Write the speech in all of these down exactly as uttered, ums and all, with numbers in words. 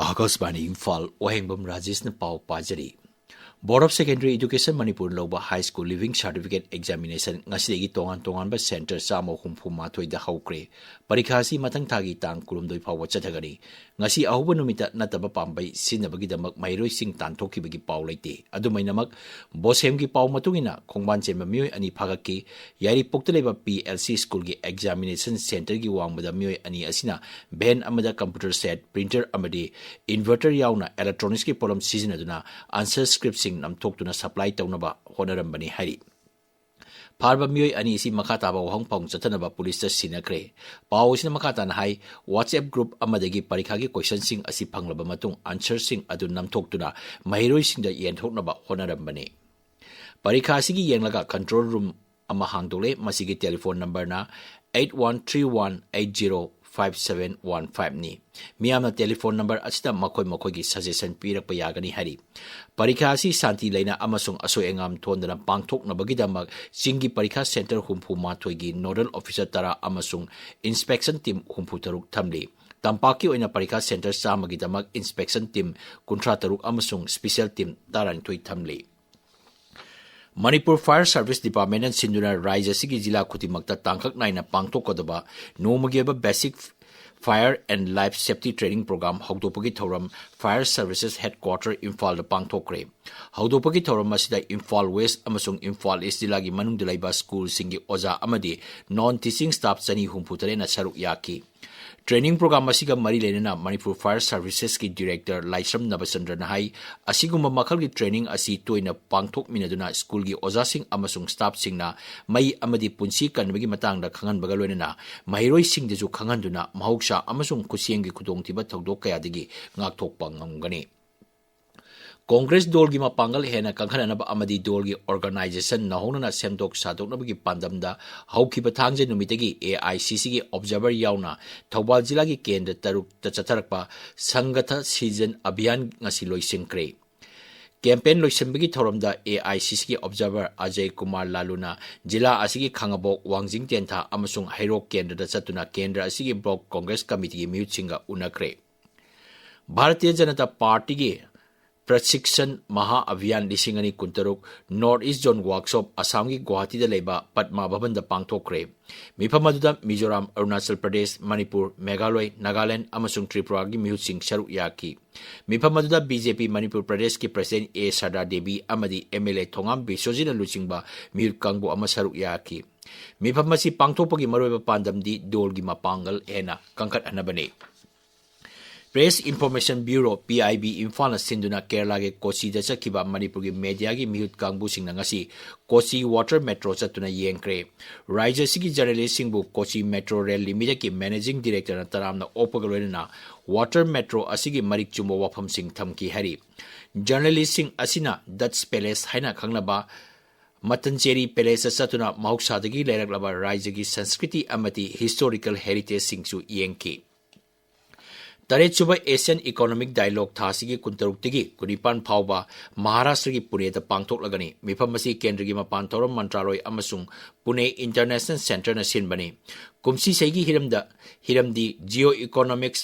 ꯑꯥꯀꯥꯁꯕꯥꯅꯤ ꯏꯝꯐꯥꯜ, ꯋꯥꯍꯦꯡꯕꯝ ꯔꯥꯖꯦꯁꯅ ꯄꯥꯎ ꯄꯥꯖꯔꯤ꯫ Board of Secondary Education ꯃꯅꯤꯄꯨꯔꯅ ꯂꯧꯕ High School Leaving Certificate Examination ꯉꯁꯤꯗꯒꯤ ꯇꯣꯉꯥꯟ ꯇꯣꯉꯥꯟꯕ centre ꯆꯥꯝꯃ ꯍꯨꯝꯐꯨ ꯃꯥꯊꯣꯏꯗ ꯍꯧꯈ꯭ꯔꯦ꯫ ꯄꯔꯤꯈꯥ ꯑꯁꯤ ꯃꯊꯪ ꯊꯥꯒꯤ ꯇꯥꯡ ꯀꯨꯟꯍꯨꯝꯗꯣꯏ ꯐꯥꯎꯕ ꯆꯠꯊꯒꯅꯤ꯫ ꯉꯁꯤ ꯑꯍꯧꯕ ꯅꯨꯃꯤꯠꯇ ꯅꯠꯇꯕ ꯄꯥꯝꯕꯩ ꯁꯤꯖꯤꯟꯅꯕꯒꯤꯗꯃꯛ ꯃꯍꯩꯔꯣꯏꯁꯤꯡ ꯇꯥꯟꯊꯣꯛꯈꯤꯕꯒꯤ ꯄꯥꯎ ꯂꯩꯇꯦ꯫ ꯑꯗꯨꯃꯥꯏꯅꯃꯛ, ꯕꯣꯁꯦꯝꯒꯤ ꯄꯥꯎ ꯃꯇꯨꯡ ꯏꯟꯅ, ꯈꯣꯡꯕꯥꯟ ꯆꯦꯟꯕ ꯃꯤꯑꯣꯏ ꯑꯅꯤ ꯐꯥꯒꯠꯈꯤ꯫ ꯌꯥꯏꯔꯤꯄꯣꯛꯇ ꯂꯩꯕ P L C schoolꯒꯤ examination centreꯒꯤ ꯋꯥꯡꯃꯗ ꯃꯤꯑꯣꯏ ꯑꯅꯤ ꯑꯁꯤꯅ van ꯑꯃꯗ computer set, printer ꯑꯃꯗꯤ inverter ꯌꯥꯎꯅ electronicsꯀꯤ ꯄꯣꯠꯂꯝ ꯁꯤꯖꯤꯟꯅꯗꯨꯅ answer scriptꯁꯤꯡ ꯅꯝꯊꯣꯛꯇꯨꯅ supply ꯇꯧꯅꯕ ꯍꯣꯠꯅꯔꯝꯕꯅꯤ ꯍꯥꯏꯔꯤ꯫ ꯐꯥꯔꯕ ꯃꯤꯑꯣꯏ ꯑꯅꯤ ꯑꯁꯤ ꯃꯈꯥ ꯇꯥꯕ ꯋꯥꯍꯪ ꯄꯥꯎꯈꯨꯝ ꯆꯠꯊꯅꯕ ꯄꯨꯂꯤꯁꯇ ꯁꯤꯟꯅꯈ꯭ꯔꯦ꯫ ꯄꯥꯎ ꯑꯁꯤꯅ ꯃꯈꯥ ꯇꯥꯅ ꯍꯥꯏ, WhatsApp group ꯑꯃꯗꯒꯤ ꯄꯔꯤꯈꯥꯒꯤ questionꯁꯤꯡ ꯑꯁꯤ ꯐꯪꯂꯕ ꯃꯇꯨꯡ answerꯁꯤꯡ ꯑꯗꯨ ꯅꯝꯊꯣꯛꯇꯨꯅ ꯃꯍꯩꯔꯣꯏꯁꯤꯡꯗ ꯌꯦꯟꯊꯣꯛꯅꯕ ꯍꯣꯠꯅꯔꯝꯕꯅꯤ꯫ ꯄꯔꯤꯈꯥ ꯑꯁꯤꯒꯤ ꯌꯦꯡꯂꯒ control room ꯑꯃ ꯍꯥꯡꯗꯣꯛꯂꯦ꯫ ꯃꯁꯤꯒꯤ telephone numberꯅ eight one three one eight zero five seven one fiveꯅꯤ꯫ ꯃꯤꯌꯥꯝꯅ telephone number ꯑꯁꯤꯗ ꯃꯈꯣꯏ ꯃꯈꯣꯏꯒꯤ suggestion ꯄꯤꯔꯛꯄ ꯌꯥꯒꯅꯤ ꯍꯥꯏꯔꯤ꯫ ꯄꯔꯤꯈꯥ ꯑꯁꯤ ꯁꯥꯟꯇꯤ ꯂꯩꯅ ꯑꯃꯁꯨꯡ ꯑꯁꯣꯏ ꯑꯉꯥꯝ ꯊꯣꯟꯗꯅ ꯄꯥꯡꯊꯣꯛꯅꯕꯒꯤꯗꯃꯛ ꯆꯤꯡꯒꯤ ꯄꯔꯤꯈꯥ centre ꯍꯨꯝꯐꯨ ꯃꯥꯊꯣꯏꯒꯤ nodal officer ꯇꯔꯥ ꯑꯃꯁꯨꯡ inspection team ꯍꯨꯝꯐꯨ ꯇꯔꯨꯛ ꯊꯝꯂꯤ꯫ ꯇꯝꯄꯥꯛꯀꯤ ꯑꯣꯏꯅ ꯄꯔꯤꯈꯥ centre ꯆꯥꯝꯃꯒꯤꯗꯃꯛ inspection team ꯀꯨꯟꯊ꯭ꯔꯥ ꯇꯔꯨꯛ ꯑꯃꯁꯨꯡ special team ꯇꯔꯥꯅꯤꯊꯣꯏ ꯊꯝꯂꯤ꯫ ꯃꯅꯤꯄꯨꯔ Fire Service Departmentꯅ ꯁꯤꯟꯗꯨꯅ ꯔꯥꯖ꯭ꯌ ꯑꯁꯤꯒꯤ ꯖꯤꯂꯥ ꯈꯨꯗꯤꯡꯃꯛꯇ ꯇꯥꯡꯀꯛ ꯅꯥꯏꯅ ꯄꯥꯡꯊꯣꯛꯀꯗꯕ ꯅꯣꯡꯃꯒꯤ ꯑꯣꯏꯕ basic fire and life safety training program ꯍꯧꯗꯣꯛꯄꯒꯤ ꯊꯧꯔꯝ Fire Services Headquarter ꯏꯝꯐꯥꯜꯗ ꯄꯥꯡꯊꯣꯛꯈ꯭ꯔꯦ꯫ ꯍꯧꯗꯣꯛꯄꯒꯤ ꯊꯧꯔꯝ ꯑꯁꯤꯗ ꯏꯝꯐꯥꯜ West ꯑꯃꯁꯨꯡ ꯏꯝꯐꯥꯜ East ꯖꯤꯂꯥꯒꯤ ꯃꯅꯨꯡꯗ ꯂꯩꯕ schoolꯁꯤꯡꯒꯤ ꯑꯣꯖꯥ ꯑꯃꯗꯤ non teaching staff ꯆꯅꯤ ꯍꯨꯝꯐꯨ ꯇꯔꯦꯠꯅ ꯁꯔꯨꯛ ꯌꯥꯈꯤ꯫ Training program ꯑꯁꯤꯒ ꯃꯔꯤ ꯂꯩꯅꯅ ꯃꯅꯤꯄꯨꯔ Fire Servicesꯀꯤ Director ꯂꯥꯏꯁ꯭ꯔꯝ ꯅꯕꯆꯟꯗ꯭ꯔꯅ ꯍꯥꯏ, ꯑꯁꯤꯒꯨꯝꯕ ꯃꯈꯜꯒꯤ training ꯑꯁꯤ ꯇꯣꯏꯅ ꯄꯥꯡꯊꯣꯛꯃꯤꯟꯅꯗꯨꯅ schoolꯒꯤ ꯑꯣꯖꯥꯁꯤꯡ ꯑꯃꯁꯨꯡ staffꯁꯤꯡꯅ ꯃꯩ ꯑꯃꯗꯤ ꯄꯨꯟꯁꯤ ꯀꯟꯕꯒꯤ ꯃꯇꯥꯡꯗ ꯈꯪꯍꯟꯕꯒ ꯂꯣꯏꯅꯅ ꯃꯍꯩꯔꯣꯏꯁꯤꯡꯗꯁꯨ ꯈꯪꯍꯟꯗꯨꯅ ꯃꯍꯧꯁꯥ ꯑꯃꯁꯨꯡ ꯈꯨꯠꯁꯦꯝꯒꯤ ꯈꯨꯗꯣꯡꯊꯤꯕ ꯊꯧꯗꯣꯛ ꯀꯌꯥꯗꯒꯤ ꯉꯥꯛꯊꯣꯛꯄ ꯉꯝꯒꯅꯤ꯫ ꯀꯣꯡꯒ꯭ꯔꯦꯁ ꯗꯣꯜꯒꯤ ꯃꯄꯥꯡꯒꯜ ꯍꯦꯟꯅ ꯀꯟꯈꯠꯅꯅꯕ ꯑꯃꯗꯤ ꯗꯣꯜꯒꯤ organization ꯅꯧꯍꯧꯅꯅ ꯁꯦꯝꯗꯣꯛ ꯁꯥꯗꯣꯛꯅꯕꯒꯤ ꯄꯥꯟꯗꯝꯗ ꯍꯧꯈꯤꯕ ꯊꯥꯡꯖ ꯅꯨꯃꯤꯠꯇꯒꯤ AICCꯒꯤ observer ꯌꯥꯎꯅ ꯊꯧꯕꯥꯜ ꯖꯤꯂꯥꯒꯤ ꯀꯦꯟꯗ꯭ꯔ ꯇꯔꯨꯛꯇ ꯆꯠꯊꯔꯛꯄ ꯁꯪꯒꯊ ꯁꯤꯖꯟ ꯑꯚꯤꯌꯥꯟ ꯉꯁꯤ ꯂꯣꯏꯁꯤꯟꯈ꯭ꯔꯦ꯫ Campaign ꯂꯣꯏꯁꯤꯟꯕꯒꯤ ꯊꯧꯔꯝꯗ AICCꯒꯤ observer ꯑꯖꯌ ꯀꯨꯃꯥꯔ ꯂꯥꯂꯨꯅ ꯖꯤꯂꯥ ꯑꯁꯤꯒꯤ ꯈꯥꯉꯕꯣꯛ, ꯋꯥꯡꯖꯤꯡ ꯇꯦꯟꯊꯥ ꯑꯃꯁꯨꯡ ꯍꯩꯔꯣꯛ ꯀꯦꯟꯗ꯭ꯔꯗ ꯆꯠꯇꯨꯅ ꯀꯦꯟꯗ꯭ꯔ ꯑꯁꯤꯒꯤ block Congress committeeꯒꯤ ꯃꯤꯍꯨꯠꯁꯤꯡꯒ ꯎꯅꯈ꯭ꯔꯦ꯫ ꯚꯥꯔꯇꯤꯌ ꯖꯅꯇꯥ ꯄꯥꯔꯇꯤꯒꯤ ꯄ꯭ꯔꯁꯤꯛꯁꯟ ꯃꯍꯥ ꯑꯚꯤꯌꯥꯟ ꯂꯤꯁꯤꯡ ꯑꯅꯤ ꯀꯨꯟꯇꯔꯨꯛ North East Zone Workshop ꯑꯁꯥꯝꯒꯤ ꯒꯨꯋꯥꯍꯥꯇꯤꯗ ꯂꯩꯕ ꯄꯗꯃꯥ ꯚꯕꯟꯗ ꯄꯥꯡꯊꯣꯛꯈ꯭ꯔꯦ꯫ ꯃꯤꯐꯝ ꯑꯗꯨꯗ ꯃꯤꯖꯣꯔꯥꯝ, ꯑꯔꯨꯅꯥꯆꯜ ꯄ꯭ꯔꯗꯦꯁ, ꯃꯅꯤꯄꯨꯔ, ꯃꯦꯘꯥꯂꯣꯏ, ꯅꯥꯒꯥꯂꯦꯟ ꯑꯃꯁꯨꯡ ꯇ꯭ꯔꯤꯄꯨꯔꯥꯒꯤ ꯃꯤꯍꯨꯠꯁꯤꯡ ꯁꯔꯨꯛ ꯌꯥꯈꯤ꯫ ꯃꯤꯐꯝ ꯑꯗꯨꯗ ꯕꯤ ꯖꯦ ꯄꯤ ꯃꯅꯤꯄꯨꯔ ꯄ꯭ꯔꯗꯦꯁꯀꯤ ꯄ꯭ꯔꯁꯤꯗꯦꯟꯠ ꯑꯦ ꯁꯔꯗꯥ ꯗꯦꯕꯤ ꯑꯃꯗꯤ ꯑꯦꯝ ꯑꯦꯜ ꯑꯦ ꯊꯣꯉꯥꯝ ꯕꯤꯁ꯭ꯋꯖꯤꯠꯅ ꯂꯨꯆꯤꯡꯕ ꯃꯤꯍꯨꯠ ꯀꯥꯡꯕꯨ ꯑꯃ ꯁꯔꯨꯛ ꯌꯥꯈꯤ꯫ ꯃꯤꯐꯝ ꯑꯁꯤ ꯄꯥꯡꯊꯣꯛꯄꯒꯤ ꯃꯔꯨꯑꯣꯏꯕ ꯄꯥꯟꯗꯝꯗꯤ ꯗꯣꯜꯒꯤ ꯃꯄꯥꯡꯒꯜ ꯍꯦꯟꯅ ꯀꯟꯈꯠꯍꯟꯅꯕꯅꯤ꯫ Press Information Bureau, P I B, ꯏꯝꯐꯥꯜꯅ ꯁꯤꯟꯗꯨꯅ ꯀꯦꯔꯂꯥꯒꯤ ꯀꯣꯆꯤꯗ ꯆꯠꯈꯤꯕ ꯃꯅꯤꯄꯨꯔꯒꯤ ꯃꯦꯗꯤꯌꯥꯒꯤ ꯃꯤꯍꯨꯠ ꯀꯥꯡꯕꯨꯁꯤꯡꯅ ꯉꯁꯤ ꯀꯣꯆꯤ ꯋꯥꯇꯔ ꯃꯦꯇ꯭ꯔꯣ ꯆꯠꯇꯨꯅ ꯌꯦꯡꯈ꯭ꯔꯦ꯫ ꯔꯥꯖ꯭ꯌ ꯑꯁꯤꯒꯤ ꯖꯔꯅꯦꯂꯤꯁꯁꯤꯡꯕꯨ ꯀꯣꯆꯤ ꯃꯦꯇ꯭ꯔꯣ ꯔꯦꯜ ꯂꯤꯃꯤꯇꯦꯗꯀꯤ ꯃꯦꯅꯦꯖꯤꯡ ꯗꯤꯔꯦꯛꯇꯔꯅ ꯇꯔꯥꯝꯅ ꯑꯣꯛꯄꯒ ꯂꯣꯏꯅꯅ ꯋꯥꯇꯔ ꯃꯦꯇ꯭ꯔꯣ ꯑꯁꯤꯒꯤ ꯃꯔꯤꯛ ꯆꯨꯝꯕ ꯋꯥꯐꯝꯁꯤꯡ ꯊꯝꯈꯤ ꯍꯥꯏꯔꯤ꯫ ꯖꯔꯅꯦꯂꯤꯁꯁꯤꯡ ꯑꯁꯤꯅ ꯗꯠꯆ ꯄꯦꯂꯦꯁ ꯍꯥꯏꯅ ꯈꯪꯅꯕ ꯃꯇꯟꯆꯦꯔꯤ ꯄꯦꯂꯦꯁꯇ ꯆꯠꯇꯨꯅ ꯃꯍꯧꯁꯥꯗꯒꯤ ꯂꯩꯔꯛꯂꯕ ꯔꯥꯖ꯭ꯌꯒꯤ ꯁꯪꯁꯀ꯭ꯔꯤꯇꯤ ꯑꯃꯗꯤ ꯍꯤꯁꯇꯣꯔꯤꯀꯦꯜ ꯍꯦꯔꯤꯇꯦꯖꯁꯤꯡꯁꯨ ꯌꯦꯡꯈꯤ꯫ ꯇꯔꯦꯠꯁꯨꯕ ꯑꯦꯁꯤꯌꯥꯟ ꯏꯀꯣꯅꯣꯃꯤꯛ ꯗꯥꯏꯂꯣꯒ ꯊꯥ ꯑꯁꯤꯒꯤ ꯀꯨꯟꯇꯔꯨꯛꯇꯒꯤ ꯀꯨꯟꯅꯤꯄꯥꯟ ꯐꯥꯎꯕ ꯃꯍꯥꯔꯥꯁꯇ꯭ꯔꯒꯤ ꯄꯨꯅꯦꯗ ꯄꯥꯡꯊꯣꯛꯂꯒꯅꯤ꯫ ꯃꯤꯐꯝ ꯑꯁꯤ ꯀꯦꯟꯗ꯭ꯔꯒꯤ ꯃꯄꯥꯟ ꯊꯧꯔꯝ ꯃꯟꯇ꯭ꯔꯥꯂꯣꯏ ꯑꯃꯁꯨꯡ ꯄꯨꯅꯦ ꯏꯟꯇꯔꯅꯦꯁꯅꯦꯜ ꯁꯦꯟꯇꯔꯅ ꯁꯤꯟꯕꯅꯤ꯫ ꯀꯨꯝꯁꯤ ꯏꯁꯩꯒꯤ ꯍꯤꯔꯝꯗ, ꯍꯤꯔꯝꯗꯤ Geo Economics,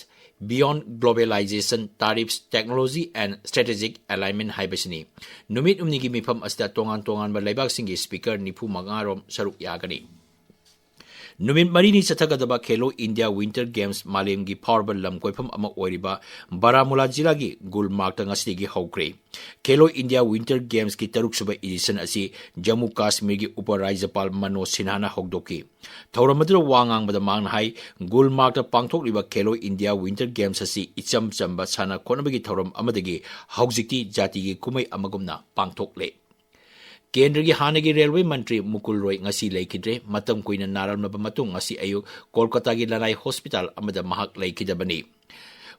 Beyond Globalization, Tariffs, Technology and Strategic Alignment ꯍꯥꯏꯕꯁꯤꯅꯤ꯫ ꯅꯨꯃꯤꯠ ꯍꯨꯝꯅꯤꯒꯤ ꯃꯤꯐꯝ ꯑꯁꯤꯗ ꯇꯣꯉꯥꯟ ꯇꯣꯉꯥꯟꯕ ꯂꯩꯕꯥꯛꯁꯤꯡꯒꯤ ꯁ꯭ꯄꯤꯀꯔ ꯅꯤꯐꯨ ꯃꯉꯥ ꯔꯣꯝ ꯁꯔꯨꯛ ꯌꯥꯒꯅꯤ꯫ ꯅꯨꯃꯤꯠ ꯃꯔꯤꯅꯤ ꯆꯠꯊꯒꯗꯕ ꯈꯦꯂꯣ ꯏꯟꯗꯤꯌꯥ ꯋꯤꯟꯇꯔ ꯒꯦꯝꯁ ꯃꯥꯂꯦꯝꯒꯤ ꯐꯥꯎꯔꯕ ꯂꯝ ꯀꯣꯏꯐꯝ ꯑꯃ ꯑꯣꯏꯔꯤꯕ ꯕꯥꯔꯥꯃꯨꯂꯥ ꯖꯤꯂꯥꯒꯤ ꯒꯨꯜꯃꯥꯔꯒꯇ ꯉꯁꯤꯗꯒꯤ ꯍꯧꯈ꯭ꯔꯦ꯫ ꯈꯦꯂꯣ ꯏꯟꯗꯤꯌꯥ ꯋꯤꯟꯇꯔ ꯒꯦꯝꯁꯀꯤ ꯇꯔꯨꯛꯁꯨꯕ ꯏꯗꯤꯁꯟ ꯑꯁꯤ ꯖꯝꯃꯨ ꯀꯥꯁꯃꯤꯔꯒꯤ ꯎꯄ ꯔꯥꯖ꯭ꯌꯄꯥꯜ ꯃꯅꯣꯖ ꯁꯤꯟꯍꯥꯅ ꯍꯧꯗꯣꯛꯈꯤ꯫ ꯊꯧꯔꯝ ꯑꯗꯨꯗ ꯋꯥ ꯉꯥꯡꯕꯗ ꯃꯍꯥꯛꯅ ꯍꯥꯏ, ꯒꯨꯜꯃꯥꯔꯒꯇ ꯄꯥꯡꯊꯣꯛꯂꯤꯕ ꯈꯦꯂꯣ ꯏꯟꯗꯤꯌꯥ ꯋꯤꯟꯇꯔ ꯒꯦꯝꯁ ꯑꯁꯤ ꯏꯆꯝ ꯆꯝꯕ ꯁꯥꯟꯅ ꯈꯣꯠꯅꯕꯒꯤ ꯊꯧꯔꯝ ꯑꯃꯗꯒꯤ ꯍꯧꯖꯤꯛꯇꯤ ꯖꯥꯇꯤꯒꯤ ꯀꯨꯝꯍꯩ ꯑꯃꯒꯨꯝꯅ ꯄꯥꯡꯊꯣꯛꯂꯦ꯫ ꯀꯦꯟꯗ꯭ꯔꯒꯤ ꯍꯥꯟꯅꯒꯤ ꯔꯦꯜꯋꯦ ꯃꯟꯇ꯭ꯔꯤ ꯃꯨꯀꯨꯜ ꯔꯣꯏ ꯉꯁꯤ ꯂꯩꯈꯤꯗ꯭ꯔꯦ꯫ ꯃꯇꯝ ꯀꯨꯏꯅ ꯅꯥꯔꯝꯂꯕ ꯃꯇꯨꯡ ꯉꯁꯤ ꯑꯌꯨꯛ ꯀꯣꯜꯀꯇꯥꯒꯤ ꯂꯅꯥꯏ ꯍꯣꯁꯄꯤꯇꯥꯜ ꯑꯃꯗ ꯃꯍꯥꯛ ꯂꯩꯈꯤꯗꯕꯅꯤ꯫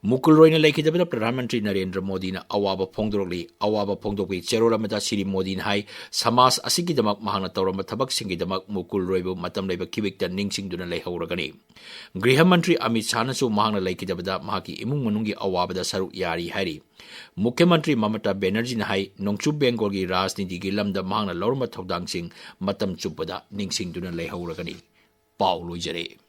ꯃꯨꯀꯨꯜ ꯔꯣꯏꯅ ꯂꯩꯈꯤꯗꯕꯗ ꯄ꯭ꯔꯙꯥꯟ ꯃꯟꯇ꯭ꯔꯤ ꯅꯔꯦꯟꯗ꯭ꯔ ꯃꯣꯗꯤꯅ ꯑꯋꯥꯕ ꯐꯣꯡꯗꯣꯔꯛꯂꯤ꯫ ꯑꯋꯥꯕ ꯐꯣꯡꯗꯣꯛꯄꯒꯤ ꯆꯦꯔꯣꯜ ꯑꯃꯗ ꯁ꯭ꯔꯤ ꯃꯣꯗꯤꯅ ꯍꯥꯏ, ꯁꯃꯥꯖ ꯑꯁꯤꯒꯤꯗꯃꯛ ꯃꯍꯥꯛꯅ ꯇꯧꯔꯝꯕ ꯊꯕꯛꯁꯤꯡꯒꯤꯗꯃꯛ ꯃꯨꯀꯨꯜ ꯔꯣꯏꯕꯨ ꯃꯇꯝ ꯂꯩꯕ ꯈꯤꯕꯤꯛꯇ ꯅꯤꯡꯁꯤꯡꯗꯨꯅ ꯂꯩꯍꯧꯔꯒꯅꯤ꯫ ꯒ꯭ꯔꯤꯍ ꯃꯟꯇ꯭ꯔꯤ ꯑꯃꯤꯠ ꯁꯥꯍꯅꯁꯨ ꯃꯍꯥꯛꯅ ꯂꯩꯈꯤꯗꯕꯗ ꯃꯍꯥꯛꯀꯤ ꯏꯃꯨꯡ ꯃꯅꯨꯡꯒꯤ ꯑꯋꯥꯕꯗ ꯁꯔꯨꯛ ꯌꯥꯔꯤ ꯍꯥꯏꯔꯤ꯫ ꯃꯨꯈ꯭ꯌ ꯃꯟꯇ꯭ꯔꯤ ꯃꯃꯇꯥ ꯕꯦꯅꯔꯖꯤꯅ ꯍꯥꯏ, ꯅꯣꯡꯆꯨꯞ ꯕꯦꯡꯒꯣꯜꯒꯤ ꯔꯥꯖꯅꯤꯇꯤꯒꯤ ꯂꯝꯗ ꯃꯍꯥꯛꯅ ꯂꯧꯔꯝꯕ ꯊꯧꯗꯥꯡꯁꯤꯡ ꯃꯇꯝ ꯆꯨꯞꯄꯗ ꯅꯤꯡꯁꯤꯡꯗꯨꯅ ꯂꯩꯍꯧꯔꯒꯅꯤ꯫ ꯄꯥꯎ ꯂꯣꯏꯖꯔꯦ꯫